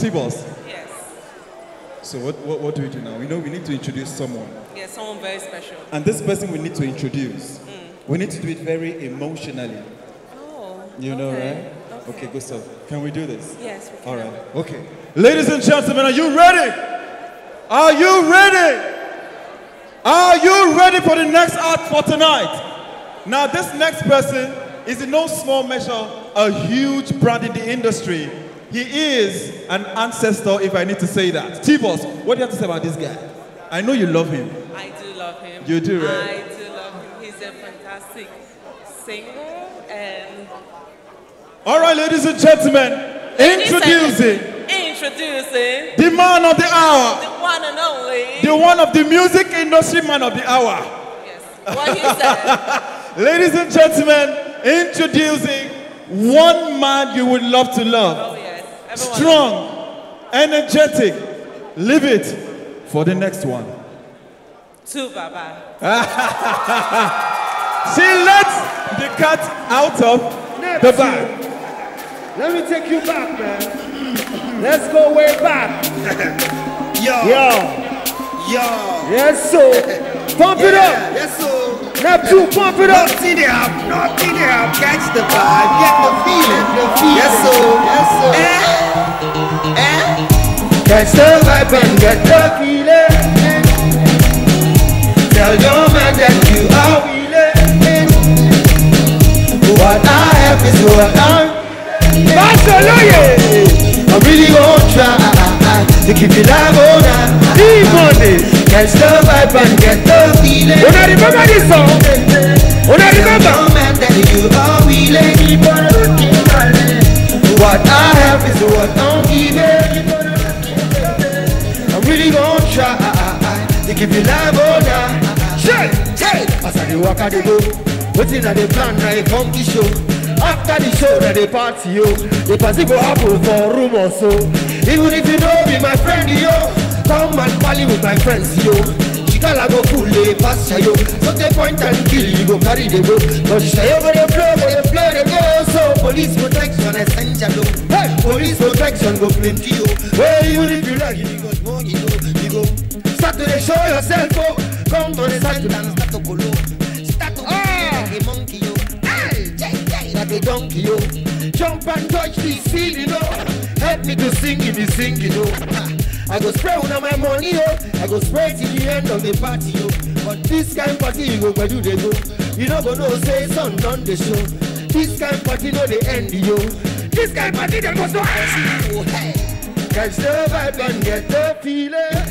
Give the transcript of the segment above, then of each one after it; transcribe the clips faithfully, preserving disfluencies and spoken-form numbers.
T-Boss. Yes. So what, what, what do we do now? You know, we need to introduce someone. Yes, someone very special. And this person we need to introduce. We need to do it very emotionally. Oh. You know, Okay. Right? Okay. Good stuff. Can we do this? Yes, we can. All right. Okay. Ladies and gentlemen, are you ready? Are you ready? Are you ready for the next act for tonight? Now, this next person is in no small measure a huge brand in the industry. He is an ancestor, if I need to say that. T-Boss, what do you have to say about this guy? I know you love him. I do love him. You do, right? I do love him. He's a fantastic singer and All right, ladies and gentlemen, introducing introducing the man of the hour, the one and only the one of the music industry man of the hour. Yes. What he said. Ladies and gentlemen, introducing one man you would love to love. Oh yes. Everyone. Strong, energetic. Leave it for the next one. Two Baba. She let the cat out of the bag. Let me take you back, man. Let's go way back. Yo, Yo, yo, yes, so pump it up. Yes, so. Neptune, pump it up. Nothing they have, nothing they have. Catch the vibe, get the feeling, the feeling. Yes, so. Yes, so. Eh? Eh? Catch the vibe and get the feeling. Tell your man that you are willing. What I have is what I Barcelona. I really won't try to keep you live on. D-Money. Catch the vibe and get the feeling. Una remember this song? Una remember? Tell your man that you are willing. What I have is what I'm giving. I really won't try to keep you live on. Shit. Hey, as I dey walk, I dey go. Wetin I dey plan na a funky show. After the show, na the party yo. The party go happen for room or so. Even if you know be my friend yo, come and party with my friends yo. Shikala go cool dey pass shayo. So they point and kill you go carry the go. But shayo go dey flow, go dey flow, dey go. So police protection essential o. Hey, police protection go plenty o. Well, even if you like, you go smoke, you go, you go. Start to dey show yourself o. Come to the side and start to kolo. Start to ah. Like a monkey yo. Hey, yeah, yeah, like a donkey yo. Jump and touch the ceiling o. Help me to sing in the singing o. Ah, I go spray una my money o. I go spray till the end of the party o. But this kind party you go gbedu dey go. You no go know say sun don dey show. This kind party no dey end yo. This kind party dem go so high. Hey. Catch the vibe and get the feeling.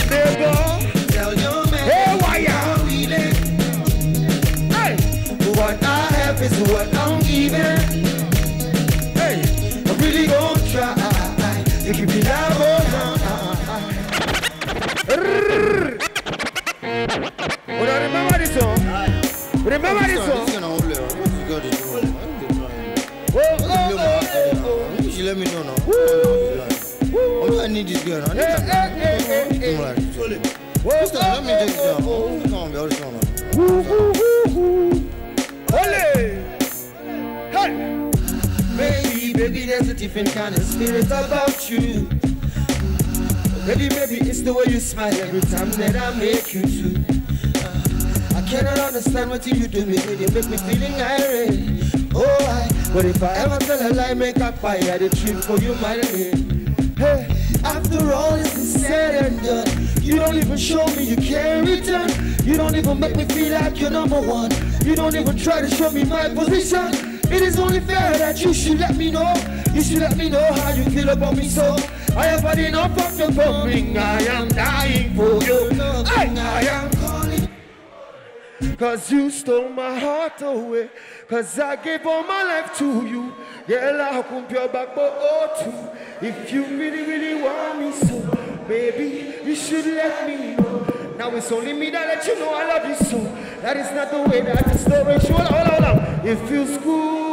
Neighbor, tell your man. Hey, why ya? Hey. What I have is what I'm giving. Hey, I'm really gonna try to keep it up. Una remember this song? Remember this song? This kind of old lady. What you got to do? Oh, oh, oh, oh, oh. You should let me know now. I'm not need this girl. I need Hey, hey, hey, hey, hey. Come on. Oh, Sister, let me take it down. oh, Come on, be all this one. oh. Ole! Hey! Baby, baby, there's a different kind of spirit about you. Baby, baby, it's the way you smile every time that I make you too. I cannot understand what you do me, baby, you make me feeling irate. Oh, I, but if I ever tell a lie, make a fire, the truth for you, my lady. Hey, after all is said and done, you don't even show me you care in return. You don't even make me feel like you're number one. You don't even try to show me my position. It is only fair that you should let me know. You should let me know how you feel about me. So I have had enough of your bumbling. I am dying for you. Hey, I am calling. Cause you stole my heart away. Cause I gave all my life to you. Girl, I hope you're back for all two. If you really, really want me so, baby, you should let me know. Now it's only me that let you know I love you so. That is not the way that the story should. Hold on, hold on. It feels good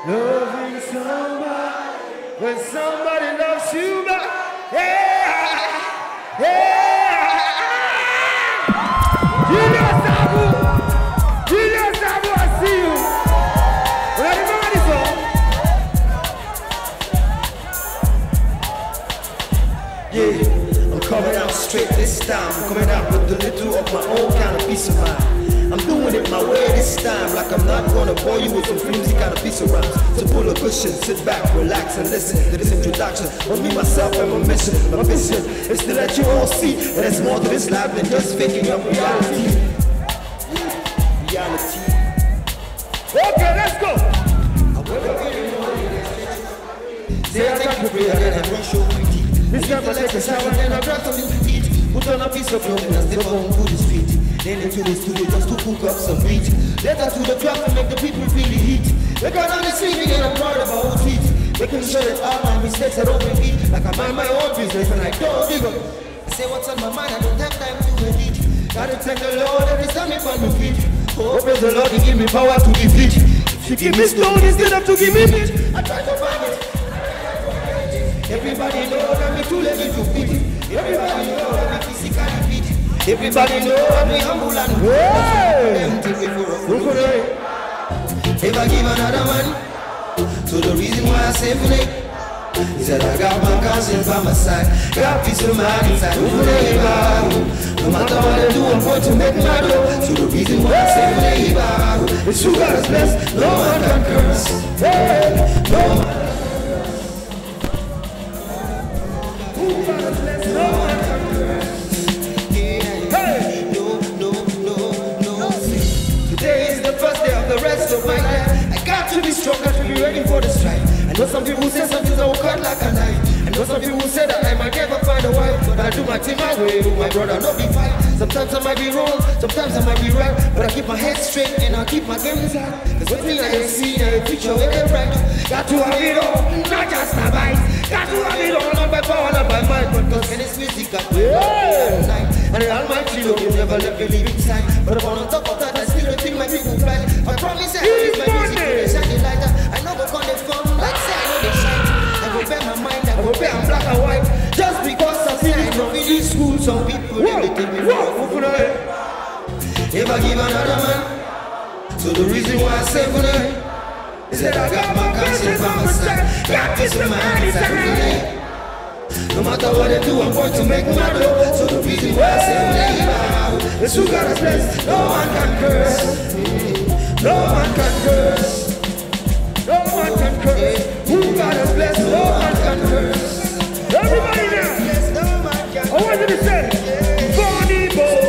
loving somebody when somebody loves you back. Yeah, yeah. Julius Abu, Julius Abu, I see you. Una remember this song? Straight this time, I'm coming out with a little of my own kind of peace of mind. I'm doing it my way this time, like I'm not gonna bore you with some flimsy kind of piece of rhymes. So pull a cushion, sit back, relax, and listen to this introduction on me, myself, and my mission. My vision is to let you all see that there's more to this life than just faking up reality. Reality. Okay, let's go. Say I thank you, prayer, then I brush off my teeth. This time I take a shower, then I grab something to eat. Put on a piece of clothing and step on to the street. Then into the studio just to cook up some beat. Later to the club to make the people feel the heat. They got on the ceiling and I'm proud about it. Making sure that all my mistakes I don't repeat. Like I mind my own business and I don't give up. Say what's on my mind, I don't have time to edit. Gotta thank the Lord every time he found me feet. Oh, praise the Lord, he give me power to defeat. If you give me stone instead of to give me meat, I try to find it. Everybody know that me too lazy to beat it. Everybody know that me physically fit. Everybody know that me humble and Hey! Them take me for a fool. If I give another man, so the reason why I say for me is that I got my conscience by my side. Got peace of mind inside who they are. No matter what I do, I'm going to make my door. So the reason why I say for me is who God has blessed, no man can curse. Hey, no man. Who God has blessed, no man can curse. Hey! No, no, no, no. Today is the first day of the rest of my life. I got to be strong, got to be ready for the strife. I know some people say some things I will cut like a knife. I know some people say that I might never find a wife, but I do my thing my way, oh my brother, no be fight. Sometimes I might be wrong, sometimes I might be right, but I keep my head straight and I keep my game inside. Cause one thing I see in the future, where they bright. Got to have it all, not just my mind. Got to have it all, not by power, not by might, but cause in this music, I play all night. And the Almighty, Lord, you never let me leave inside. But upon top of that, I still don't think my people fly. I promise I will use my music to shine the light. I know we're gonna fun like say I know they shine. I will bear my mind, I will bear I'm black and white. Just because I see it from in school, some people they take me for a fool. If I give another man, so the reason why I say for them is that I got my conscience by my side. Got peace of mind inside me. No matter what they do, I'm going to make my door. So the reason why I say for them is who God has blessed, no one can curse. No one can curse. No man can curse. Who God has blessed, no man can curse. Everybody now. I want you to say, Funny boy.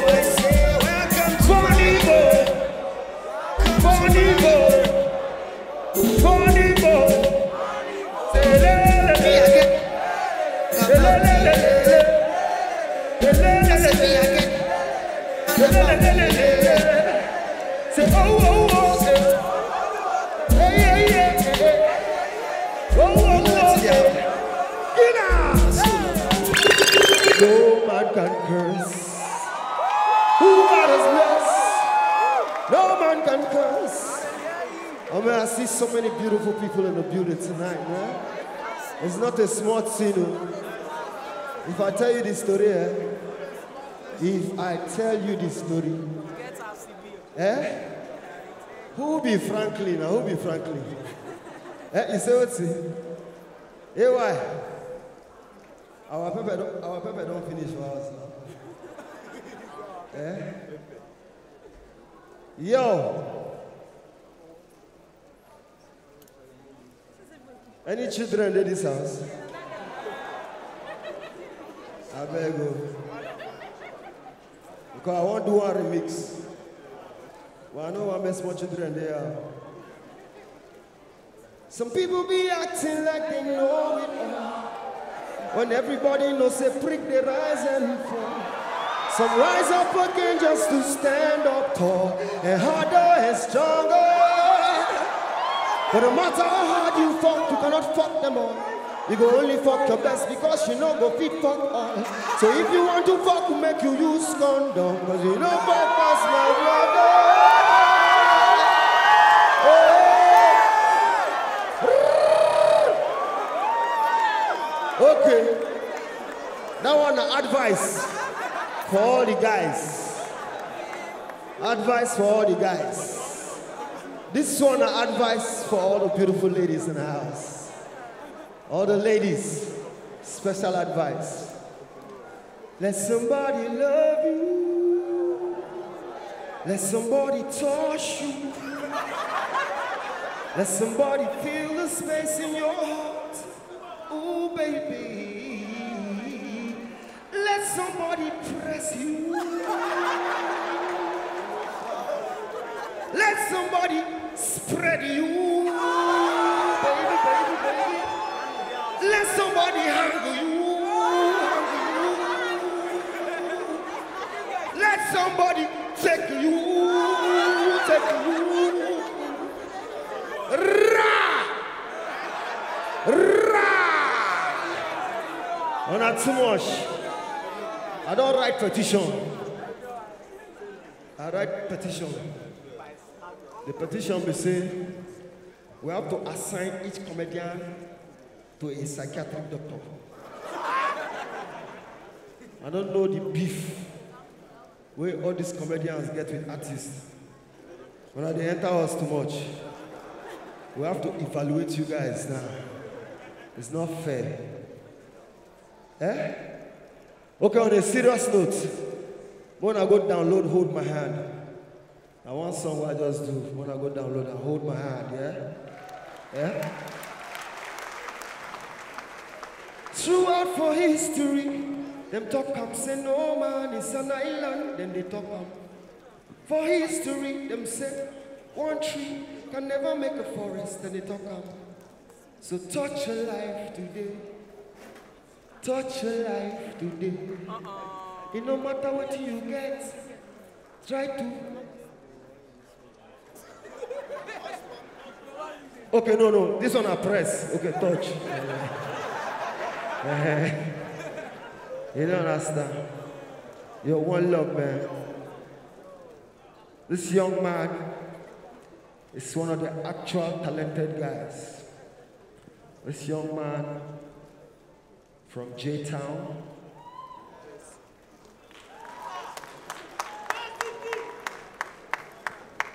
Funny boy. Funny boy. Funny boy. Say, le, le, le. Say, le, le, le, le, le. Say, le, le, le, le, le. Say, le, le, le, le, le. Say, oh, oh, oh, say. Hey, hey, hey, hey, hey. Oh, oh, oh, say. Get out. No man can curse who God has blessed. No man can curse. I mean, I see so many beautiful people in the building tonight, man. It's not a small thing, oh. If I tell you this story, eh? If I tell you this story, eh? Who be Franklin? Who be Franklin? Eh? You say what? A Y. Our pepper don, our pepper don finish for us now. Eh? Yo. Any children dey this house? Abeg o. Because I wan do one remix. But I no wan make small children dey here. Some people be acting like they know it all. When everybody knows a prick, they rise and fall. Some rise up again just to stand up tall and harder and stronger. But no matter how hard you fuck, you cannot fuck them all. You go only fuck your best because you know go fit fuck all. So if you want to fuck, make you use condom, cause you know fuck pass my brother. Hey. Okay. That one na advice for all the guys. Advice for all the guys. This one na advice for all the beautiful ladies in the house. All the ladies, special advice. Let somebody love you. Let somebody touch you. Let somebody fill the space in your heart. Oh, baby. Let somebody press you. Let somebody spread you. Baby, baby, baby. Let somebody handle you. Handle you. Let somebody take you. Take you. Ra! Ra! Una too much. I don write petition. I write petition. The petition be say we have to assign each comedian to a psychiatric doctor. I don't know the beef wey all these comedians get with artists. Una dey enter us too much. We have to evaluate you guys now. It's not fair. Eh? Okay, on a serious note, when I go download Hold My Hand, na one song wey I just do. When I go download and Hold My Hand, yeah? Yeah? Throughout for history, dem talk am say no man is an island, dem dey talk am. For history, dem say one tree can never make a forest, dem dey talk am. So touch your life today. Touch your life today. It no matter what you get, try to. Okay, no, no, this one I press. Okay, touch. Eh, you don't understand. You're one love, man. This young man is one of the actual talented guys. This young man from J Town.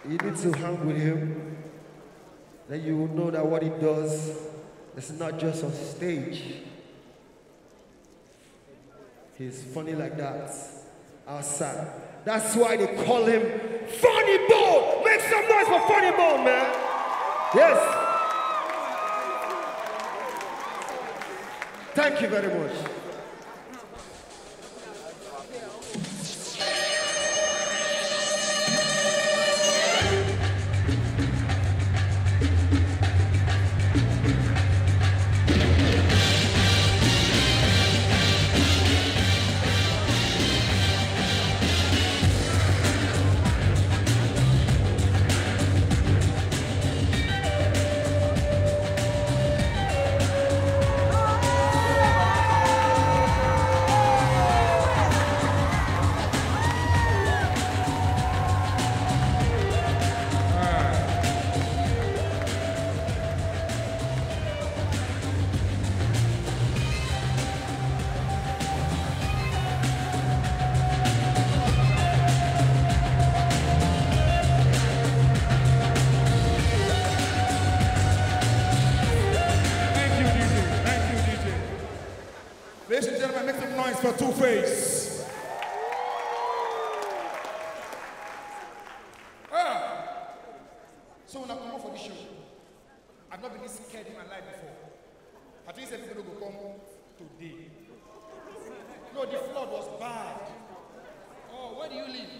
You need to hang with him. Then you will know that what he does is not just on stage. He's funny like that outside. That's why they call him Funny Bone. Make some noise for Funny Bone, man. Yes. Thank you very much. Thank you, D J. Thank you, D J. Ladies and gentlemen, make some noise for Two Face. Ah! So when I come up for this show, I've not been this scared in my life before. I think say people no go come today. No, the flood was bad. Oh, where do you live?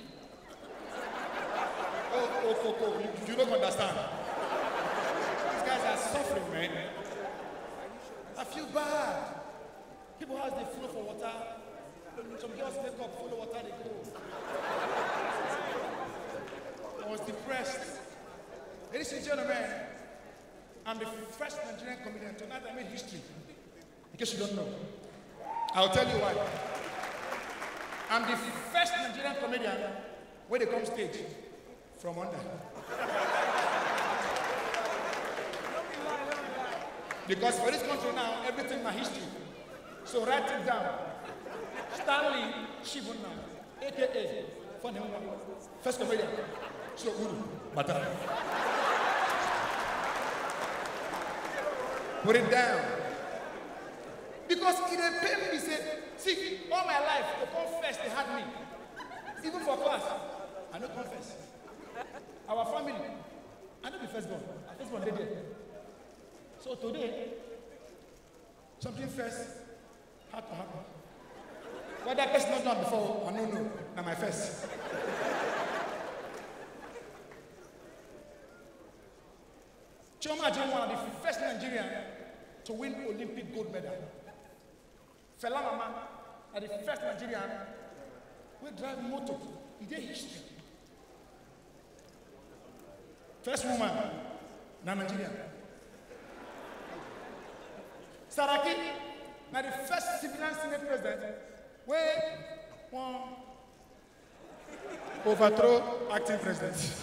Oh, oh, oh, oh, you, you don't understand. These guys are suffering, man. I feel bad. People house dey flow for water. Some girls make up, follow water dey go. I was depressed. Ladies and gentlemen, I'm the first Nigerian comedian. Tonight I made history. In case you don't know, I'll tell you why. I'm the first Nigerian comedian wey dey come stage from under. Because for this country now, everything na history. So write it down. Stanley Shibunna, A K A Funny Nwa. First comedian. So Uru. Bata. Put it down. Because e dey pain me say See, all my life, to come first, they had me. Even for class, I no come first. Our family, I no be first born. I first born dey there. So today, something first had to happen. Whether person not done before, I no know. Na my first. Chioma Ajinwa na the first Nigerian to win Olympic gold medal. Fela Mama na the first Nigerian wey drive motor. E dey history. First woman na Nigerian. Saraki na the first civilian senate president wey wan overthrow acting president.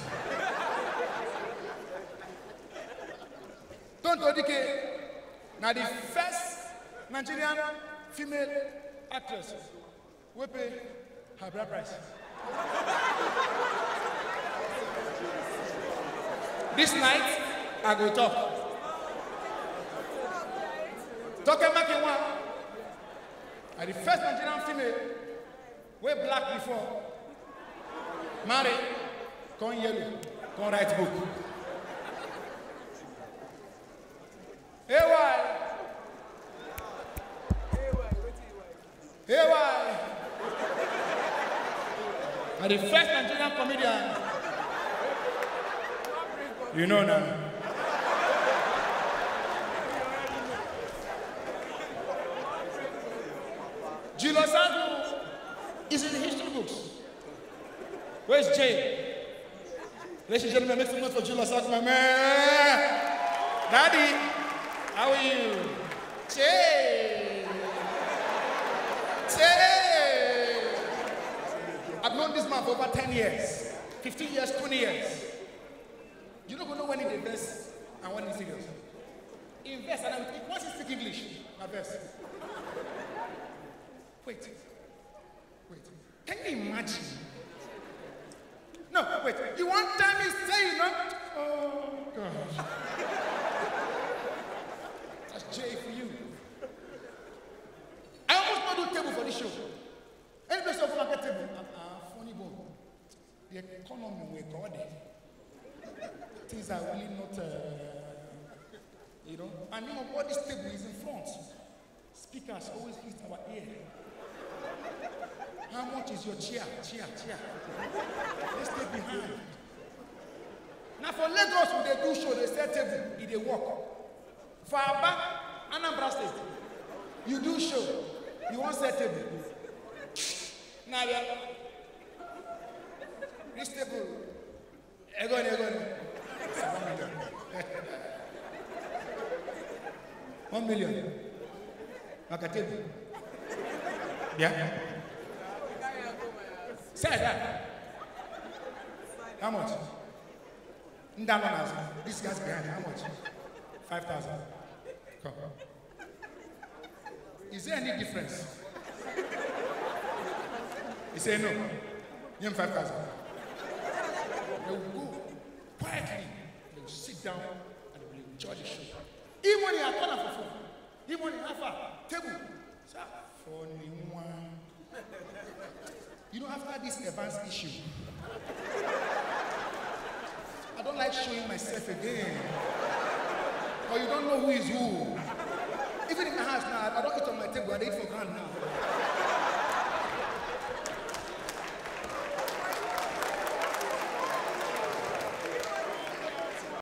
Tonto Dike na the first Nigerian female actress wey pay her bride price. This night, I go talk. Toke Makinwa na the first Nigerian female wey black before, marry, come yellow, come write book. A Y. A Y. Na the first Nigerian comedian. You know now. Julius Agu is in the history books. Where's Jay? Ladies and gentlemen, make some noise for Julius Agu, my man. Daddy, how are you? Jay. Jay. I've known this man for over ten years, fifteen years, twenty years. You don't know when he dey vex and when he's serious. He vex and I, once he speak English, I vex. Wait. Wait. Can you imagine? No, wait. You want tell me say you know? Oh God. That's J for you. I almost not do table for this show. Any place you come and get table, ah, ah, funny bone. The economy will go there. Things are really not, uh, you know. And you know what, this table is in front. Speakers always hit our ear. How much is your chair? Chair, chair. Let's stay behind. Now for Lagos, we dey do show, they sell table, e dey work. For Aba, Anambra State, you do show, you wan sell table. Now, yeah. This table, ego ni, ego ni. One million. Makateli. Yeah. Say that. How much? Ndano Nazo. This guy's behind. How much? Five thousand. Come. Is there any difference? He said no. Give him five thousand. They will go quietly. They will sit down and they will enjoy the show. Even in Atona for phone. Even in Alpha, table. Sir, funny one. You know, after this Evans issue, I don't like showing myself again. Or you don't know who is who. Even in my house now, I don't eat on my table, I dey eat for ground now.